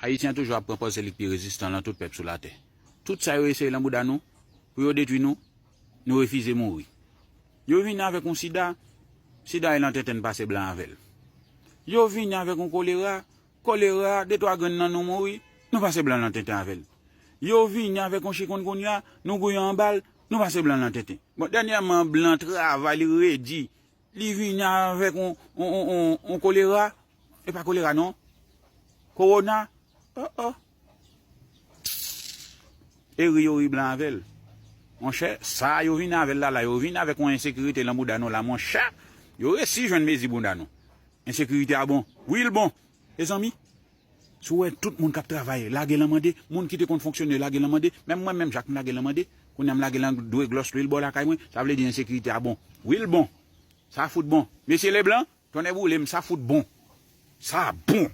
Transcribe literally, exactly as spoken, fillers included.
Ayisyen an toujou ap pran pòz se li k pi rezistan lan tout pèp sou latè. Tout sa yo eseye lan bouda nou, pou yo detwi nou, nou refize mouri. Yo vini avèk yon sida, sida e lan tenten n pase blan avè l. Yo vini avèk yon kolera, kolera, de twa grenn nan nou mouri, nou pase blan lan tenten avè l. Yo vini avèk yon chikungunya, nou gouye anba l, nou pase blan lan tenten. Bon, dènyèman, blan travay, li redi, li vini avèk yon, yon, yon, yon, yon kolera, e pa kolera non, kowona, oh, oh. E ri yo ri blan avè l. Monchè, sa yo vini avè l la, la, yo vini avèk yon ensekirite lan bouda nou la, monchè. Yo resi jwenn mezi bouda nou. Ensekirite a bon. Wi, l bon. Mezanmi, si w wè tout moun k ap travay, lage l an mande, moun ki te konn fonksyone, lage l an mande, menm mwen menm, Jacques, m lage l an mande, kounye a m lage l an dwe glòs lwil bò lakay mwen, sa vle di ensekirite a bon. Wi, l bon. Sa fout bon. Mesye Leblan, tonnè boule m, sa fout bon. Sa bon.